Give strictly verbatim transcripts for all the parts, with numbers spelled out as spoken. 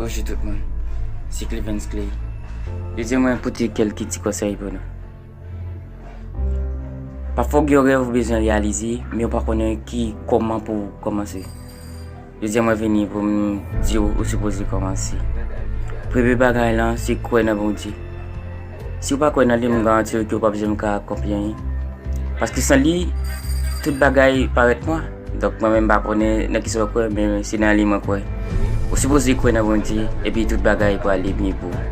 Bonjou tout moun. Se Clevens Clay. Jodi a mwen pote kèlke ti konsèy pou nou. Pafwa w gen yon rèv ou bezwen reyalize, men ou pa konnen ki kòman pou w kòmanse. Jodi a mwen vini pou m di w ou sipoze kòmanse. Premye bagay lan, se kwè nan Bondye. Si w pa kwè nan li, m garanti w ke w p ap janm ka akonpli anyen. Paske san li, tout bagay parèt nwa. Donk, mwen menm, m pa konnen nan kisa w kwè, men se nan li mwen kwè. Ou sipoze kwè nan Bondye, epi tout bagay pral ale byen pou ou.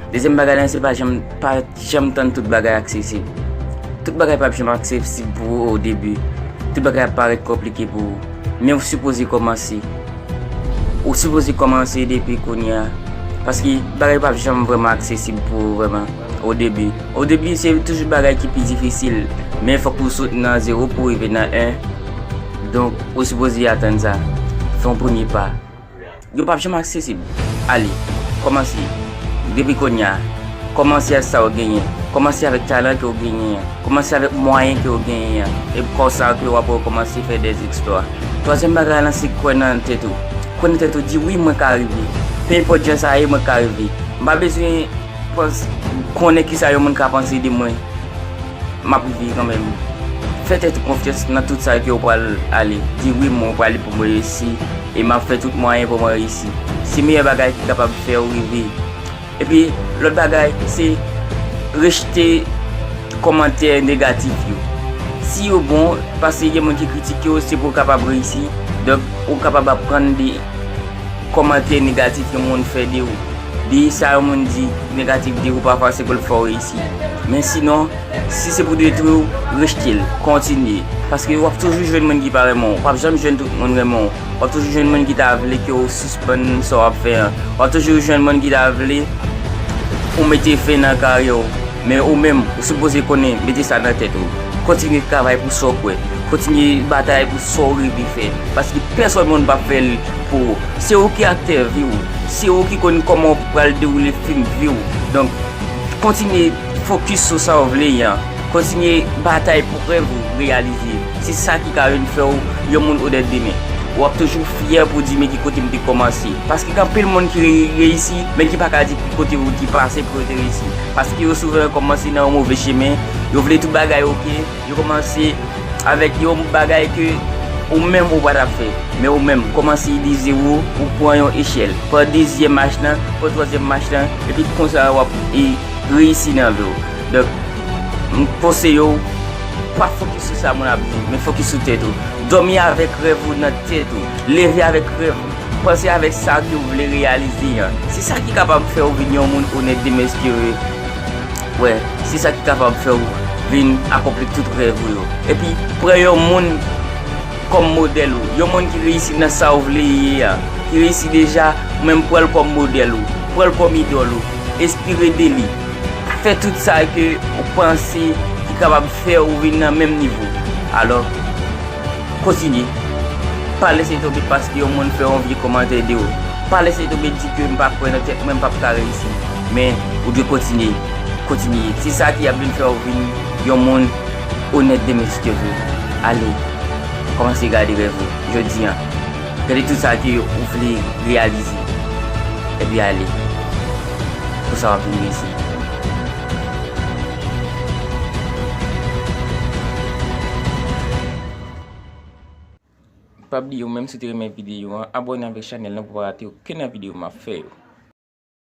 Dezyèm bagay lan, se pa janm, pa janm tann tout bagay aksesib. Tout bagay p ap janm aksesib pou ou o debi. Tout bagay ap parèt konplike pou ou. Men ou sipoze kòmanse. Ou sipoze kòmanse depi kounye a. Paske bagay p ap janm vrèman aksesib pou ou vrèman o debi. O debi, se toujou bagay ki pi difisil. Men fòk ou sot nan zewo pou w rive nan en. Donk, ou sipoze atann sa. Fè yon premye pa. Yo p ap janm aksesib. Ale, kòmanse. Depi kounye a, kòmanse ak sa w genyen. Kòmanse avèk talan ke w genyen an. Kòmanse avèk mwayen ke w genyen an. E konsa ke w ap rekòmanse fè dè eksplwa. Twazyèm bagay lan, se kwè nan tèt ou. Kwè nan tèt ou, di, "Wi, mwen ka rive. Pe enpòt jan sa ye, mwen ka rive. M pa bezwen panse, konnen kisa yon moun ka panse de mwen. M ap rive kanmenm." Fè tèt ou konfyans nan tout sa ke w pral ale. Di, "Wi, mwen pral pou mwen reyisi. E m ap fè tout mwayen pou mwen reyisi." Se meyè bagay ki kapab fè w rive. Epi, lòt bagay, se rejte kòmantè negatif yo. Si yo bon, paske gen moun ki kritike w, se pou w kapab reyisi. Donk, ou kapab aprann de kòmantè negatif yon moun fè de ou. De sa yon moun di negatif de ou, pafwa se pou l fè w reyisi. Men sinon, si se pou detwi w, rejte l, kontinye. Paske w ap toujou jwenn moun ki pa renmen w. W ap janm jwenn tout moun renmen w. W ap toujou jwenn moun ki ta vle ke w sispann sa w ap fè an. W ap toujou jwenn moun ki ta vle ou mete fen nan karyè w. Men ou menm, ou sipoze konnen, mete sa nan tèt ou. Kontinye travay pou sa w kwè. Kontinye batay pou sa w reve fè. Paske pèsòn moun p ap fè l pou ou. Se ou ki aktè vi w. Se ou ki konn kòman w pral dewoule fim vi w. Donk, kontinye fokis sou sa w vle ye an. Kontinye batay pou rèv ou reyalize. Se sa ki ka vin fè w yon moun onèt demen. W ap toujou fyè pou di, "Men ki kote m te kòmanse." Paske gen anpil moun ki re-, reyisi, men ki pa ka di ki kote yo te pase pou yo te reyisi. Paske yo souvan kòmanse nan yon move chemen, yo vle tout bagay oke, yo kòmanse avèk yon bagay ke ou menm ou pa t ap fè. Men ou menm, kòmanse de zewo, ou pran yon echèl. Pran dezyèm mach lan, pran twazyèm mach lan, epi konsa w ap, e, reyisi nan vi w. Donk, m konseye w, pa fokis sou sa moun ap di, men fokis sou tèt ou. Dòmi avèk rèv ou nan tèt ou. Leve avèk rèv ou. Panse avèk sa ke w vle reyalize an. Se sa ki kapab fè w vin yon moun onèt demen, èske w wè, se sa ki kapab fè w vin akonpli tout rèv ou yo. Epi, pran yon moun kòm modèl ou. Yon moun ki reyisi nan sa w vle ye a, ki reyisi deja, ou menm pran l kòm modèl ou. Pran l kòm idòl ou. Enspire de li. Fè tout sa ke ou panse ki kapab fè ou vin nan menm nivo. Alò, kontinye. Pa lese tonbe paske yon moun fè yon vye kòmantè de ou. Pa lese tonbe di ke m pa kwè nan tèt mwen, m p ap ka reyisi. Men, ou dwe kontinye. Kontinye. Se sa ki ap vin fè w vin yon moun onèt demen, si Dye vle. Ale. Kòmanse gade rèv ou jodi an. Gade tout sa ke ou vle reyalize. Epi ale. Konsa w ap vin reyisi. Pa bliye ou menm si w te renmen videyo an, abòne avèk chanèl lan pou w pa rate okenn nan videyo m ap fè yo.